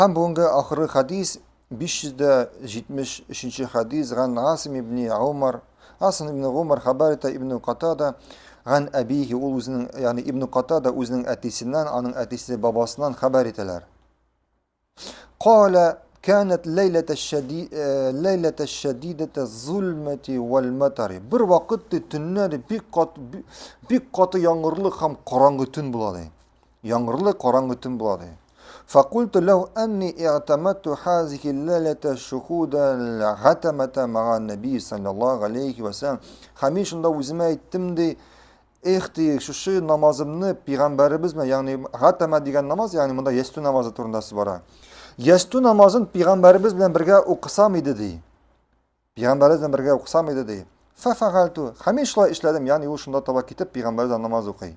Һәм бүгенге ахыргы хадис 573 хадис ган Асим ибн Умар. Асим ибн Умар хәбәр итә Ибн Катада ган әбихи, ул үзенең, ягъни Ибн Катада үзенең әтисеннән, аның әтисе бабасыннан хәбәр итәләр. Кала كانت ليلة الشديد ليلة الشديدة الظلمة والمطر. Бер вакыт ди төннә ди бик каты бик каты яңгырлы һәм караңгы төн була ди. Яңгырлы караңгы төн була ди. Факульту ләү әнни и'таматту хазихи ләләтә шухуда гатамата мага нәби саллаллаху алейхи ва саллям. Һәм мин шунда үземә әйттем ди, эх ди, шушы намазымны пәйгамбәребез белән, ягъни гатама дигән намаз, ягъни монда ястү намазы турында сүз бара. Ястү намазын пәйгамбәребез белән бергә укысам иде ди. Пәйгамбәребез белән бергә укысам иде ди. Фәфәгальту. Һәм мин шулай эшләдем, ягъни ул шунда таба китеп пәйгамбәребез белән намаз укый.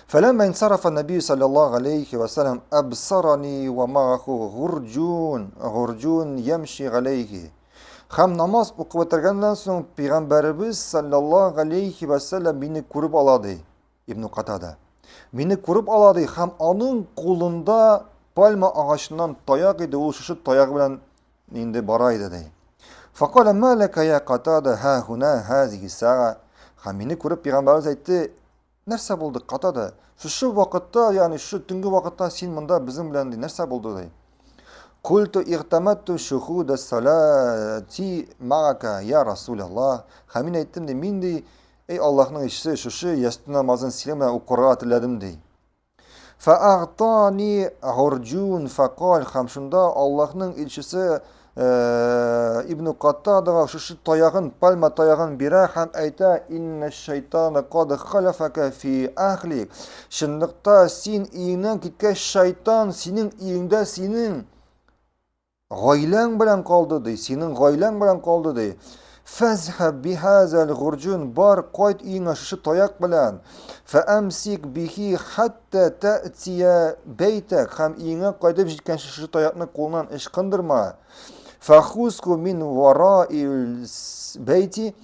فلما انصرف النبي صلى الله عليه وسلم أبصرني ومعه غرجون غرجون يمشي عليه Һәм намаз укып бетергәннән соң пәйгамбәребез саллаллаһу алейхи ва саллям мине күреп ала ди Ибн Катада. Мине күреп ала ди һәм аның кулында пальма агачыннан таяк иде, ул шушы таягы белән инде бара иде ди. Факала ма лака я Катада ха хуна хазихи саа. Һәм мине күреп пәйгамбәребез әйтте, Нәрсә булды, Катада? Шушы вакытта, ягъни шушы төнге вакытта син монда безнең белән ди, нәрсә булды ди? Культу игътаматту шухуда салати маака я Расулаллах. Һәм мин әйттем ди, мин ди, эй Аллаһның илчесе, шушы ястү намазын синең белән укырга теләдем ди. Фәагътани гурджун фәкаль һәм шунда Аллаһның илчесе Ибн Каттадага шушы таягын, пальма таягын бирә һәм әйтә: "Инна шайтана кад халафака фи ахлик." Чынлыкта син өеңнән киткәч, шайтан синең өеңдә синең Гаиләң белән калды ди, синең гаиләң белән калды ди. Фәзхәб бихазал гурҗун, бар кайт өеңә шушы таяк белән. Фәәмсик бихи хәтта тәтия бәйтәк, һәм өеңә кайтып җиткәнче шушы таякны кулыннан ычкындырма. Фәхуску мин вараил бәйти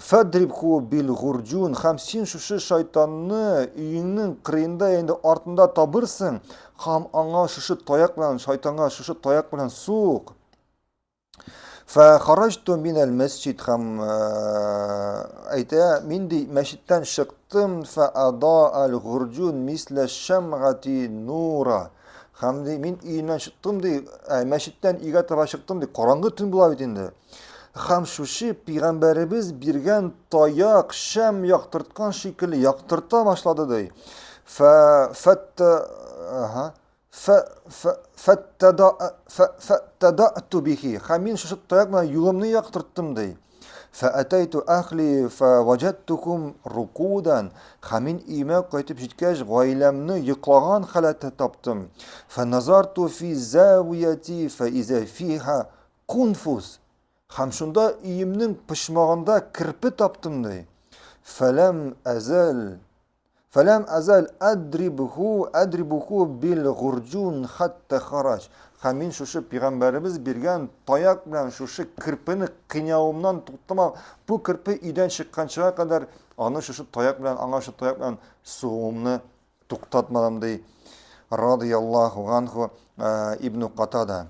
Фадрибху бил гурджун, һәм син шушы шайтанны өеңнең кырыенда инде артында табырсың, һәм аңа шушы таяк белән, шайтанга шушы таяк белән сук. Фәхараҗту минәл мәсҗид һәм әйтә, мин ди мәчеттән чыктым, фәада әл гурджун мислә шәмгати нура. Һәм ди мин өеннән чыктым ди, мәчеттән өйгә таба чыктым ди, караңгы төн була бит инде. Һәм шушы пәйгамбәребез биргән таяк шәм яктырткан шикелле яктырта башлады ди. Фә фәтта ага фә фә фәттада фә фәттадату бихи. Һәм мин шушы таяк белән юлымны яктырттым ди. Фәәтәйту әхли фәваҗәттукум рукудан. Һәм мин өемә кайтып җиткәч, гаиләмне йоклаган халәттә таптым. Фәназарту фи завияти фәизә фиха Кунфуз! Һәм шунда өемнең почмагында керпе таптым, ди. Фәләм әзәл Фәләм әзәл әдрибху әдрибуху бил гурджун хәтта хараҗ. Һәм мин шушы пәйгамбәребез биргән таяк белән шушы керпене кыйнавымнан туктамам. Бу керпе өйдән чыкканчыга кадәр аны шушы таяк белән, аңа шушы таяк белән сугуымны туктатмадым, ди радияллаһу ганху Ибну Катада.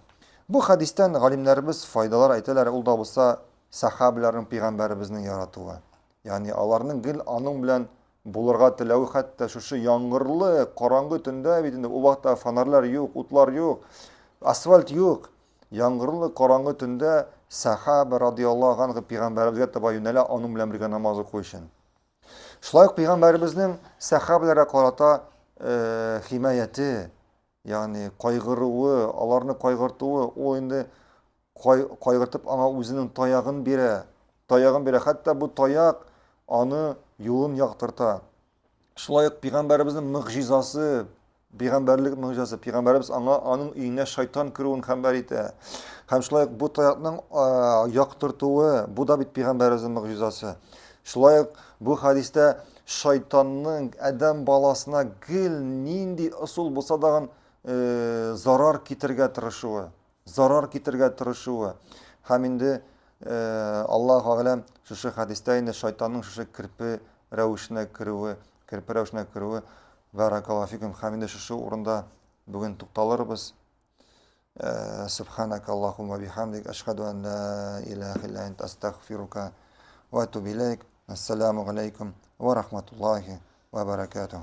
Бу хәдистән галимнәребез файдалар әйтәләр, ул да булса сахабаларның пәйгамбәребезне яратуы. Ягъни аларның гел аның белән булырга теләве, хәтта шушы яңгырлы, караңгы төндә бит инде ул вакытта фонарьлар юк, утлар юк, асфальт юк. Яңгырлы, караңгы төндә сахаба радияллаһу анху пәйгамбәребезгә таба юнәлә, аның белән бергә намаз уку өчен. Шулай ук пәйгамбәребезнең сәхабәләргә карата э, химаяте, ягъни кайгыруы, аларны кайгыртуы, ул инде кай, кайгыртып аңа үзенең таягын бирә, таягын бирә. Хәтта бу таяк аны юлын яктырта. Шулай ук пәйгамбәребезнең мөгъҗизасы, Пәйгамбәрлек могҗизасы. Пәйгамбәребез аңа аның өенә шайтан керүен хәбәр итә. Һәм шулай ук бу таякның яктыртуы, бу да бит пәйгамбәребезнең могҗизасы. Шулай ук бу хәдистә шайтанның адәм баласына гел нинди ысул булса дагын зарар китергә тырышуы. зарар китергә тырышуы һәм инде Аллаһу әгъләм шушы хәдистә инде шайтанның шушы керпе рәвешенә керүе, керпе рәвешенә керүе бәракаллаһу фикум һәм инде шушы урында бүген тукталырбыз. Субханак Аллахумма бихамдик, ашхаду ан ла илаха илля анта астагфирука ва атубу илейк. Ассаламу алейкум ва рахматуллахи ва баракатух.